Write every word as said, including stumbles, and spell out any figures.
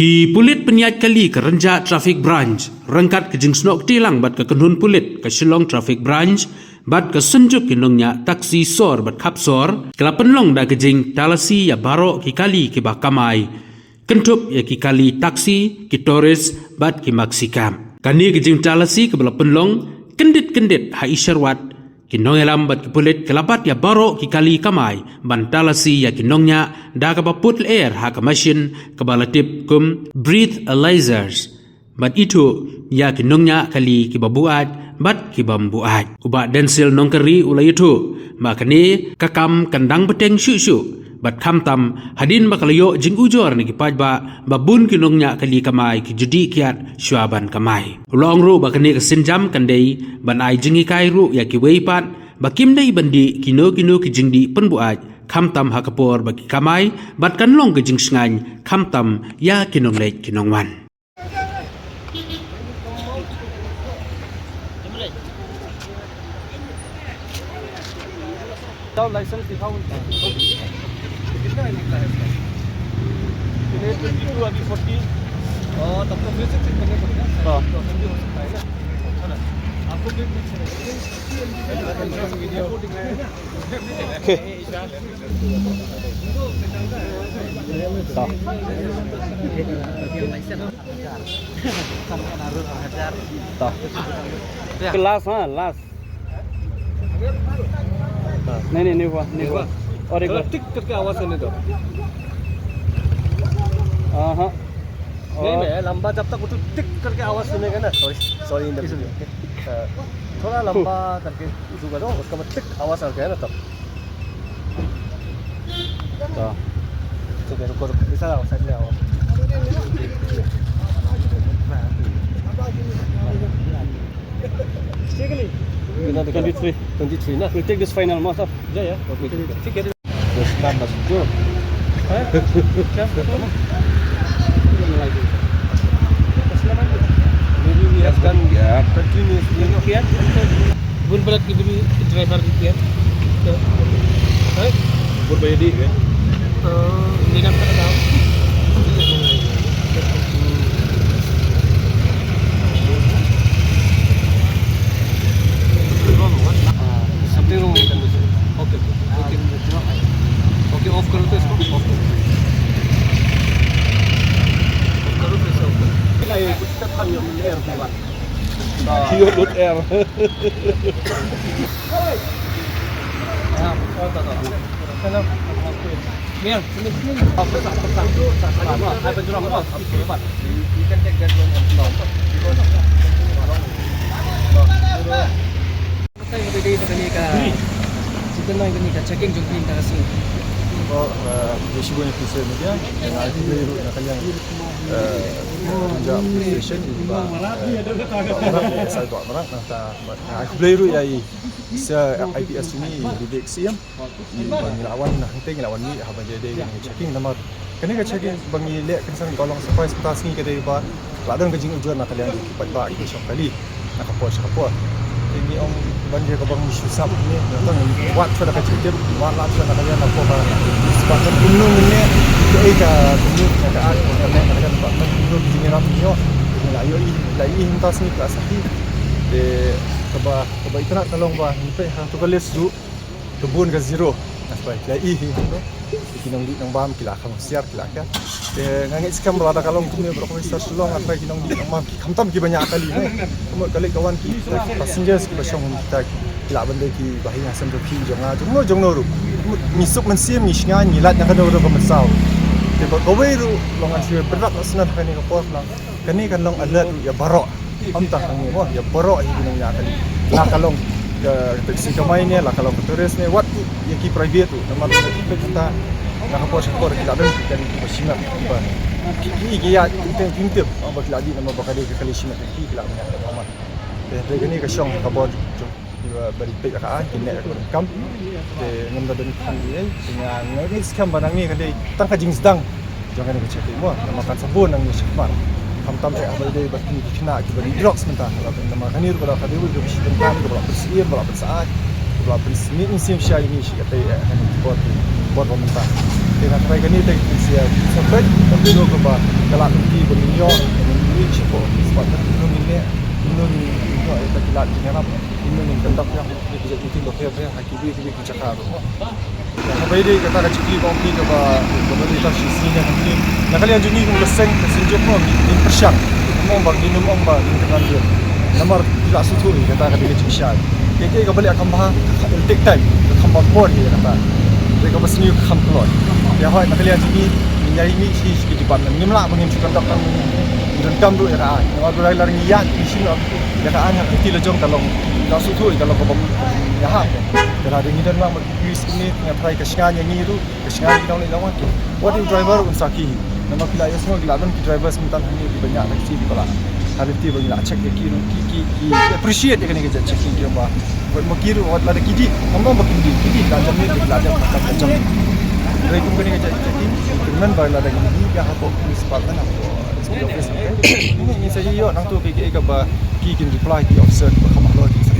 Ki pulit pynïaid kali ka Rynjah Traffic Branch, ryngkat ka jingsnoh kti lang bad ka kynhun pulit ka Shillong Traffic Branch, bad ka synjuk ki nongñiah taxi sor bad khap sor, ka la pynlong da ka jingtalasi ïa baroh ki kali kiba kamai, kynthup ïa ki kali taxi, ki tourist, bad ki maxi cab. Kane ka jingtalasi kaba la pynlong kyndit kyndit ha i Sherwat, ki nongïalam bad ki pulit ki la bat ïa baroh ki kali kamai ban talasi ïa ki nongñiah da kaba put lyer ha ka mashin kaba la tip kum breathalyzers, bad ithuh ïa ki nongñiah kali kiba buaid bad kibym buaid. U Bah Denzil Nongkari u la ïathuh ba kane ka kam kan dang bteng shuh shuh, bad khamtam hadien ba ka la ïoh jingujor na ki paidbah ba bun ki nongñiah kali kamai ki ju dih kiad shuwa ban kamai. U la ong ruh ba kane ka sienjam kan dei ban ai jinghikai ruh ïa kiwei pat ba kim dei ban dih kino kino ki jingdih pynbuaid, khamtam ha ka por ba ki kamai, bad kan long ka jingshngaiñ khamtam ïa ki nongleit ki nongwan. लाओ, लाइसेंस दिखाओ उनका। कितना निकला है इसका? ये ट्वेंटी टू, अभी फोर्टी। और तब तो फिर से चेक करने पड़ेगा। हाँ। तो भी हो सकता है ना। है ना? आपको भी पूछ रहे हैं। ओके। लास्ट, हाँ, लास्ट। नहीं, नहीं, नहीं हुआ, नहीं हुआ। और एक बार। टिक करके आवाज सुनने दो। हाँ, हाँ। नहीं, और मैं लंबा, जब तक वो तो टिक करके आवाज सुनेगा ना, सॉरी, सॉरी, इन द हाँ, थोड़ा लंबा करके शुरू करो, उसका बाद टिक आवाज आ गया ना तब। हाँ। ठीक है, रुको, रुको, इधर आओ, साइड में आओ। ठीक है, नहीं? ट्वेंटी थ्री। ट्वेंटी थ्री ना? We'll take this final, most of. या, या, ओके, ठीक है। ठीक है। Terus tambah sejuk. Hah? Siapa? Maybe we have done continuously, no? Bun balat ki bun driver ki kiat. Hah? Bun bayar di, kan? Oh, hindi na pala daw. Something wrong with the machine. Okay, okay, okay. Okay, off करो तो इसको, off करो। Off करो, फिर से off करो। ये कुछ तक हम ये air होगा। ये load air। Checking jong ki mynta ka sngi. Ko, eh, ïa shibun ïa phi sha media, nga ai khublei ruh na ka liang, eh, Rynjah Police Station, ba, eh, ba Marak, ïa S I ba Marak, nangta, nga ai khublei ruh ïa i, sa I P S jong ngi, i Vivek Syiem, i ba ngi la wan, na hangtei ngi la wan mih, haba ïadei bad kane ka checking, namar kane ka checking ba ngi leh kan sa ka long surprise mynta ka sngi ka dei ba la don ka jingujor na ka liang ki paidbah ki shong kali na ka por sha ka por. Te ngi ong ban ïa kaba ngi shu sap ne, ngi tang ngi wad shuwa da ka jingtip, wad lad shuwa na ka liang na ka por ba ngi shu ban kumno ngi ne, kaei ka kumno na ka ar, ka ne na ka liang ba kumno ki jingïarap ngi ïoh. Ngi la ïoh i, la i mynta ka sngi ka la sakhi. Te kaba, kaba itynnad ka long ba ngi peit ha tu ka list ruh, ka bun ka zero. Ngi la i hi tu. Ki nongdih nongbam ki la kham husiar, ki la ka. Te nga ngeit skhem ba lada ka long kumne baroh kawei sar Shillong, ngi peit ki nongdih nongbam ki khamtam kiba ñiah kali ne. Ka mut ka leit ka wan ki, kita ki passengers kiba shong kita ki, ki lah ban dei kiba ha ïing ha sem jong phi jong nga jong no jong no ruh. Ka mut ngi suk mynsiem, ngi shngaiñ, ngi lait na kano ruh ka mynsaw. Te ba kawei ruh long ngan shu bynrap noh shuwa ha kane ka por, kane kan long alert ruh ïa baroh. Ym tang hangne mo, ïa baroh hi ki nongñiah kali. La ka long ka, ka taxi kamai ne, la ka long ka tourist ne, wat ïa ki private ruh. Namar ki private mynta na ka por sha ka por ki la don ki kali kiba shimet kiba, ki, ki, ki ïa ki teng ki tip ba ki la dih namar ba ka dei ka kali shimet ki, ki la ñiah namar. Te, te kane ka shong ka bor jong kiba, ba dei peit ka ai, ki neh ka bor kam. Te ngam da don ki ei, te nga, nga ngeit skhem ba nangne ka dei tang ka jingsdang jong kane ka checking mo, namar kan sa bun nangne shakhmat. Khamtam eh haba ïadei bad kine ki khynnah kiba dih drugs mynta, la pyn namar kane ruh ka dei ka dei ka shi bynta kaba la pynsyiem, ba la pynsaid. Ba la pynsmit mynsiem sha ïa ngi shi katei, eh, ha kine ki por, por ba mynta. Te nga tharai kane te ka jingshisha, sa peit ba kino kaba ka lah lynti ba ngin ïoh, ngin ïoh shapoh spot, kino ngin leh, kino ngin ïoh ïa kita ki lad ki ngarap, kino ngin conduct ïa ki jait meeting ba pher pher ha kiwei kiwei ki jaka ruh. Kaba ïadei kata ka jingkylli ba ong phi kaba, kaba dei tang shi sngi ne khatñiew. Na ka liang jong ngi kum ka seng, ka seng jong ngi, ngin pyrshang. Ngim ong ba, ngim ong ba ngin kynran dien. Namar phi la sngewthuh ïa kata ka dei ka jingshai. Kaei kaei kaba leh kham bha, it'll take time. Ka kham bha por ïa kata. Dei kaba sniew ka kham kloi. Ïa hoi na ka liang jong ngi, ngin ïa mih shi shi ki department. Ngim lah ba ngin shu conduct tang, ngin donkam ruh ïa ka aiñ. Namar ba dei lada ngi ïaid ngi shim ïa ka aiñ ha ka kti la jong ka long, la sngewthuh ïa ka long kaba ym ïahap. Te lada ngi don lang ba ki grease kumne, nga tharai ka shngaiñ ïa ngi ruh. Ka shngaiñ ki nongleit nongwan ki. Wat ïa u driver un sakhi hi. Namar ki la ïohsngew ki la don ki drivers mynta hangne kiba ñiah taxi kiba la. Ka lynti ba ngi la check ïa ki ruh ki, ki, ki appreciate ïa kane ka jait checking ki ong ba. Wat ma ki ruh wat lada ki dih, ngam ong ba ki dih, ki dih la jam ne ki la jam ka jam. Hynrei kum kane ka jait checking, ki kyrmen ba lada ngi dih ïa hapoh police department hapoh S P office. Ngi, ngi sa ïoh nangtu kiei kiei kaba ki kin reply ki officer kiba kham halor ki sa